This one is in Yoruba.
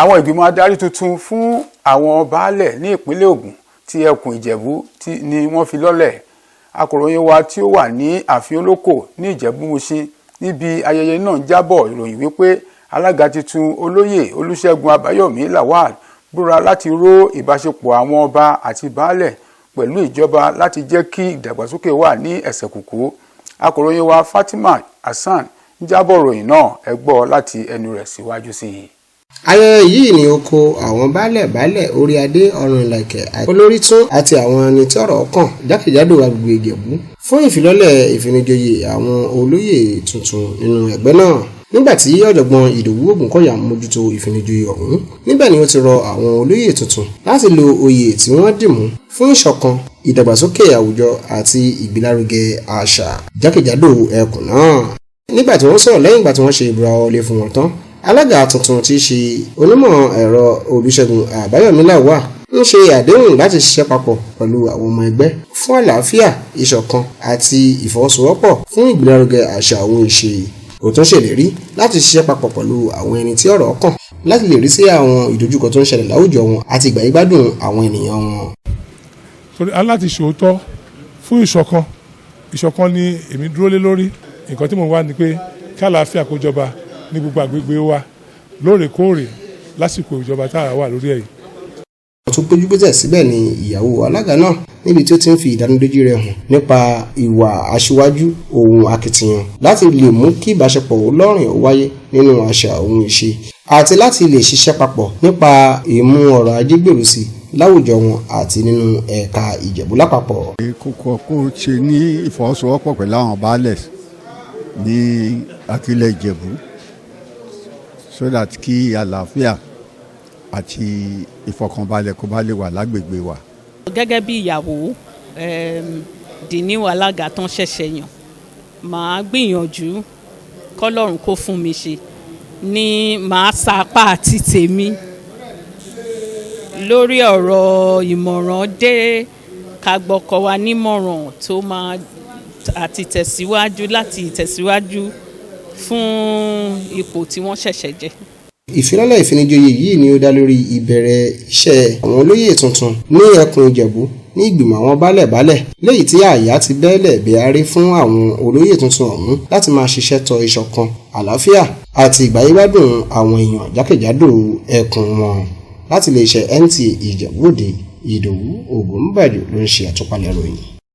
Àwọn ìgbìmọ̀ adarí tuntun fún àwọn baálẹ̀ ní ìpínlẹ̀ Ògùn ti ẹkùn Ìjẹ̀bú ni wọ́n fi lọ́lẹ̀. Akọ̀ròyìn wa tí ó wà ní ààfin Olókò ní Ìjẹ̀bú-Mùṣín níbi ayẹyẹ náà ń jábọ̀ ìròyìn wípé alága tuntun, Olóyè Olúṣẹ́gun Àbáyọ̀mí Lawal, búra láti ró ìbáṣepọ̀ àwọn ọba àti baálẹ̀ pẹ̀lú ìjọba láti jẹ́ kí ìdàgbàsókè wà ní ẹsẹ̀ kùkú. Akọ̀ròyìn wa Fatima Hasan ń jábọ̀ ìròyìn náà. Ẹ gbọ́ láti ẹnu rẹ̀ síwájú sí i. Ayẹyẹ yìí ni ó kó àwọn baálẹ̀ baálẹ̀, orí adé, ọrùn ìlẹ̀kẹ̀, olórí tún àti àwọn ẹni tí ọ̀rọ̀ kàn jákèjádò agbègbè Ìjẹ̀bú fún ìfilọ́lẹ̀ ìfinijoyè àwọn olóyè tuntun nínú ẹgbẹ́ náà. Nígbà tí Ọ̀jọ̀gbọ́n Ìdòwú Ògúnkọ̀yà mójútó ìfinijoyè ọ̀hún, níbẹ̀ ni ó ti rọ àwọn olóyè tuntun láti lo oyè tí wọ́n dì mú fún ìṣọ̀kan, ìdàgbàsókè àwùjọ àti ìgbélárugẹ àṣà jákèjádò ẹkùn náà. Nígbà tí wọ́n sọ̀rọ̀ lẹ́yìn ìgbà tí wọ́n ṣe ìbúra wọlé fún wọn tán, alága tuntun tí í ṣe Onímọ̀ Ẹ̀rọ Olúṣẹ́gun Àbáyọ̀mí Lawal ń ṣe àdéhùn láti ṣiṣẹ́ papọ̀ pẹ̀lú àwọn ọmọ ẹgbẹ́ fún àlàáfíà, ìṣọ̀kan àti ìfọwọ́sowọ́pọ̀ fún ìgbélárugẹ àṣà òun ìṣe. Ó tún ṣèlérí láti ṣiṣẹ́ papọ̀ pẹ̀lú àwọn ẹni tí ọ̀rọ̀ kàn láti lè rí sí àwọn ìdojúkọ tó ń ṣẹlẹ̀ láwùjọ wọn àti ìgbáyégbádùn àwọn ènìyàn wọn. Torí aláti ṣòótọ́ fún ìṣọ̀kan. Ìṣọ̀kan ni èmi dúró lé lórí. Nǹkan tí mo wá ni pé kí àlàáfíà kó jọba ní gbogbo àgbègbè wa lóòrèkóòrè lásìkò ìjọba tá a wà lórí ẹ̀ yìí. Tó péjú pésẹ̀ síbẹ̀ ni ìyàwó alága náà, níbi tí ó ti ń fi ìdánilójú rẹ̀ hàn nípa ìwà aṣíwájú òun akitiyan láti lè mú kí ìbáṣepọ̀ olóòrìn ó wáyé nínú àṣà òun ìṣe àti láti lè ṣiṣẹ́ papọ̀ nípa ìmú ọrọ̀ ajé gbèrú sí láwùjọ wọn àti nínú ẹ̀ka Ìjẹ̀bú lápapọ̀. Kókó kó ṣe ní ìfọwọ́sowọ́pọ̀ pẹ̀lú àwọn baálẹ̀ ní àtìlẹ̀ Ìjẹ̀bú so that kí àlàáfíà àti ìfọkànbalẹ̀ kó bá lè wà lágbègbè wa. Gẹ́gẹ́ bí ìyàwó the new alága tán ṣẹ̀ṣẹ̀ yàn, màá gbìyànjú kọ́lọ́run kó fún mi ṣe ní màá sapá àti tèmi lórí ọ̀rọ̀ ìmọ̀ràn dé ká gbọ́kọ wa nímọ̀ràn tó máa àti tẹ̀síwájú láti tẹ̀síwájú fún ipò tí wọ́n ṣẹ̀ṣẹ̀ jẹ́. Ìfilọ́lẹ̀ ìfinijoyè yìí ni ó dá lórí ìbẹ̀rẹ̀ iṣẹ́ àwọn olóyè tuntun ní ẹkùn Ìjẹ̀bú ní ìgbìmọ̀ àwọn baálẹ̀ baálẹ̀, léyìí tí àyà ti bẹ́lẹ̀ bẹ́ẹ́rẹ́ fún àwọn olóyè tuntun ọ̀hún láti máa ṣiṣẹ́ tọ ìṣọ̀kan, àlàáfíà àti ìgbáyégbádùn àwọn èèyàn jákèjádò ẹkùn wọn. Láti iléeṣẹ́ NTA Ìjẹ̀bú-Òde, Ìdòwú Ògúnbàjò ló ń ṣe àtúpalẹ̀ ìròyìn.